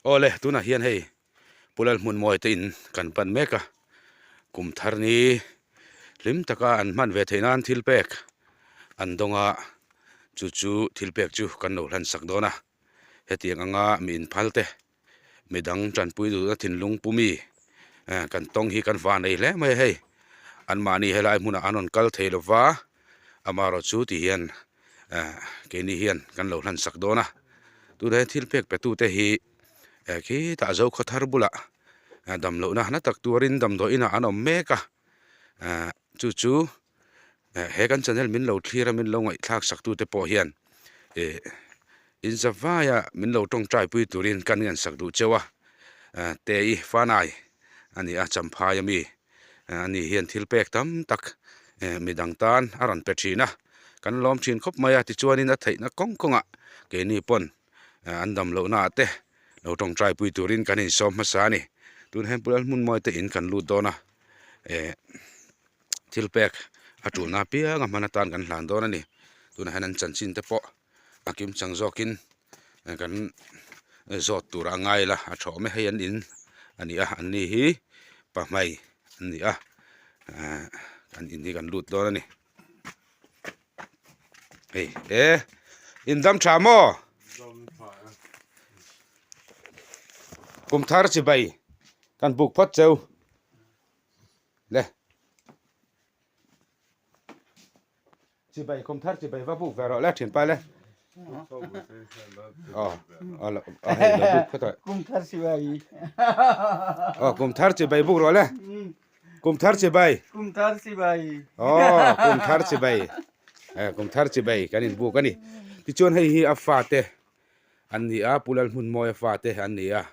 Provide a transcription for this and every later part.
Awle tunah hian hei Pu Lalhmunmawia te in kan pan mek a, kum thar ni hlim taka an hman ve theih nan thil pek an dawng a, chu chu thil pek chu kan lo hlan sak dawn a, hetiang anga mi inphal te midang tanpui duhna thinlung pu mi kan tawng hi kan van ei hle mai a hei anmahni helai hmunah an rawn kal thei lova amaherawh chu ti hian keini hian kan lo hlan sak dawn a tunah hian thil pek pe tute hi khitah zo khaw thar bulah damlohna na tak tuarin damdawi inah an awm mek a chu chu he kan channel min lo thlir a min lo ngaihthlak sak tute pawh hian ih in za vaia min lo tawngtai pui turin kan ngen sak duh cheu a te i fanai a ni a champhai ami ani hian thil pek tam tak midang tan a rawn pe thin a kan lawm thin khawp mai a tichuanin a theihna kawng kawngah keini pawn an dam lohna ah te lo tawngtai pui turin kan insawm hmasa a ni tun hian pulal hmun mawi te in kan lut dawn a eh. Thil pek a tulna apiang a hman atan kan hlan dawn a ni. Tunah hian an chanchin te pawh a kim chang zawkin kan zawt tur a ngai la a tha awm e. Hei an in a ni a, an ni hi pahmei an ni a, an in hi kan lut dawn a ni. Hei e in dam tha maw? Kum thar chibai kan buk phawt cheu. Le. Chibai kum thar chibai va buk ve rawh le thin pa le. Aw a hei lo buk phawt rawh. Kum thar chibai. Aw kum thar chibai buk rawh le. Kum thar chibai. Kum thar chibai. Aw kum thar chibai. Eh kum thar chibai kan in buk ani. Tichuan hei hi a fate an ni a Pu Lalhmunmawia fate an ni a.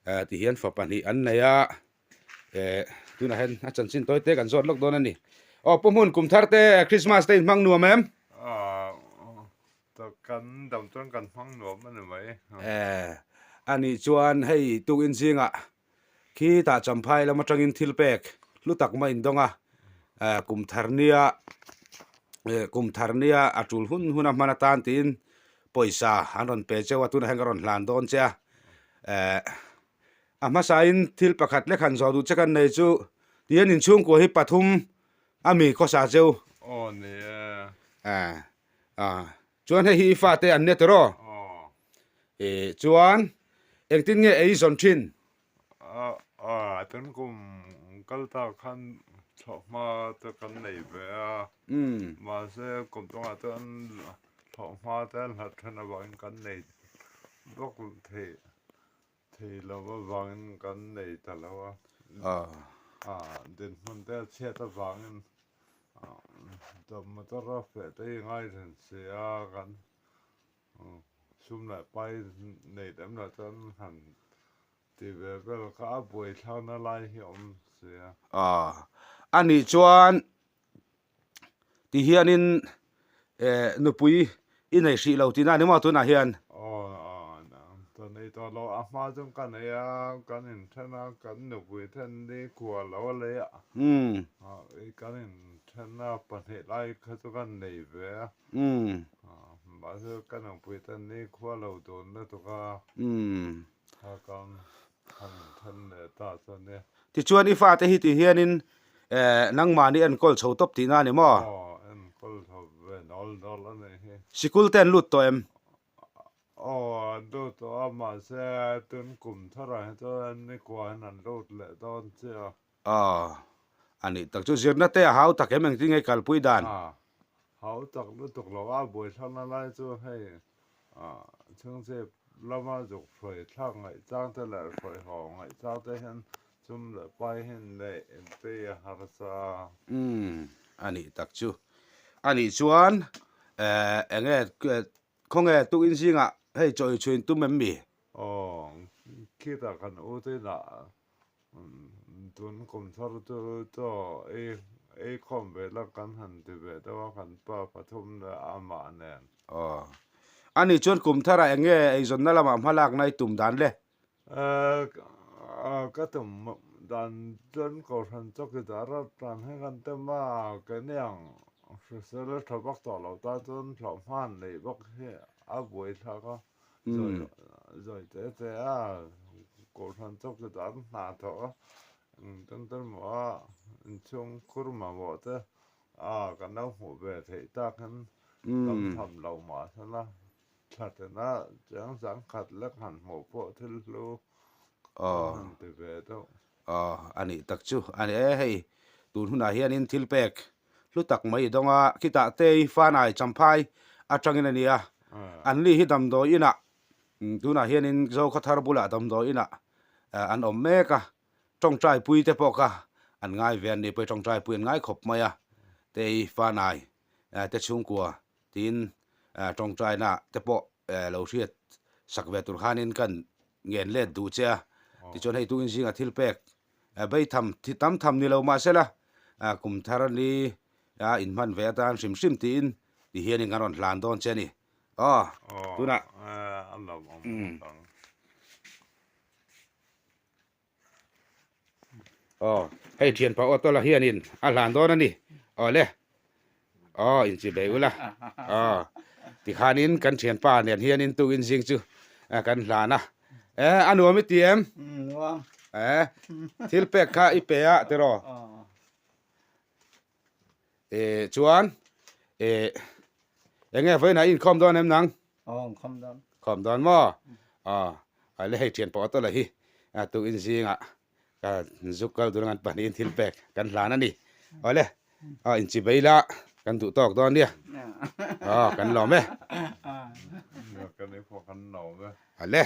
Eh tihian fa pahnih an nei a. Eh tunah hian a chanchin tawi te kan zawt lawk dawn a ni. Aw Pu Hmun kum thar te Christmas te in hmang nuam em? Aw kan dam chuan kan hmang nuam a ni mai. Eh anih chuan hei tukin zingah khitah Champhai lam atangin thil pek hlu tak mai in dawng a. Eh kum thar nia eh kum thar nia a tul hun hun a hman atan tiin pawisa an rawn pe cheu a tunah hian ka rawn hlan dawn che a. Eh A hmasain thil pakhat lek han zawh duh che kan nei chu tihian inchhungkua hi pathum a mi khawsa cheu. Aw ni e. A chuan hei hi i fate an nia tiraw? Aw. E chuan engtin nge ei zawn thin? A a tun kum kal ta khan thlawhhma te kan nei ve a. Mahse kum tawngah chuan thlawhhma te an hlat then avangin kan nei bawk thei. Thei lo avangin kan nei ta lo a, dinhmun te a chhiat avangin dawp motor a feh te hi ngai thin si a, kan sum leh pai nei lem lo chuan han ti ve vel kha a buaithlakna lai hi a awm si a. A nih chuan Ti hianin eh nupui i nei hrih lo tihna a ni maw tunah hian? Aw ka nei tawh lo, a hma chuan ka nei a, kan inthen a, kan nupui then ni kua lo a lei a, kan inthen a pahnih lai kha chu kan nei ve a, mahse ka nupui ten ni khua lo dun lutuk a, kha kan Han inthen leh ta chu a nia. Tichuan i fate hi ti hianin eh nangmahni enkawl chho tawp tihna a ni maw? Aw, enkawl chho ve nawl nawl a nih hi. Sikul te an lut tawh em? Aw, an lut tawh a, mahse tun kum tharah hi chuan nikua hian an lut leh dawn chiah a. Aw, a nih tak chu zirna te a hau tak em engtin nge kalpui dan? A, hau tak lutuk lo a, buaithlakna lai chu hei chhungchep lama zuk hruai thlak ngaihchang te leh hruai haw ngaihchang te hian chum leh pai hian leh inpei a harsa a. Umm, a nih tak chu. A nih chuan eh enge khawnge tukin zingah hei chaw i chhuin tum em mi? Aw, khitah kan u te inah Tun kum thar chu chaw ei ei khawm ve la kan han ti ve deuh a kan pa pathum leh amah nen. Aw. Ani chuan kum tharah eng nge eizawnna lamah hma lakna i tum dan le? Ka tum dan chuan Kohhran chawkidar a tan hi kan tem a, keini ang hrisel a tha vak tawh lo tan chuan hlauh hman neih bawk hi a buaithlak a. Zawi zawi te te a kohhran chawk chu dan hna thawh a engtin te maw a inchhung khur mamawh te a kan lo hmuh ve theih tak in tam tham lo mahsela thla tena chiang zangkhat lek han hmuh pawh thil hlu kan han ti ve deuh. Aw a nih tak chu a ni e hei tun hunah hianin thil pek hlu tak mai i dawng a, khitah te i Fanai Champhai atangin a ni a, an ni hi damdawi inah tunah hianin Zokhawthar bulah damdawi inah an awm mek a, tawngtai pui te pawh kha an ngai ve an ni pawh tawngtai pui an ngai khawp mai a, te i Fanai te chhungkua tiin tawngtaina te pawh lo hriat sak ve tur khanin kan ngen let duh che a, tichuan hei tukin zingah thil pek Beitham thi tam tham ni lo mahsela kum thar ni a inhman ve atan hrim hrim tiin ti hianin kan rawn hlan dawn che a ni. Aw tunah Aw hei thianpa auto la hianin a hlan dawn a ni. Aw le. Aw inchi bei ula. Aw tikhanin kan thianpa nen hianin tukin zing chu kan hlan a. E a nuam i ti em? Nuam. E thil pek kha i pe a tiraw? E chuan e enge vawiinah i inkhawm dawn em nang? Aw inkhawm dawn. Khawm dawn maw? Aw le hei thian pawh tawlh a hi tukin zingah Ka zuk kal tur an pahnihin thil pek kan hlan a ni. Awle, aw inchibei la kan duh tawk dawn nia. Aw kan lawm e. Kan i pawh kan lawm e. Awle.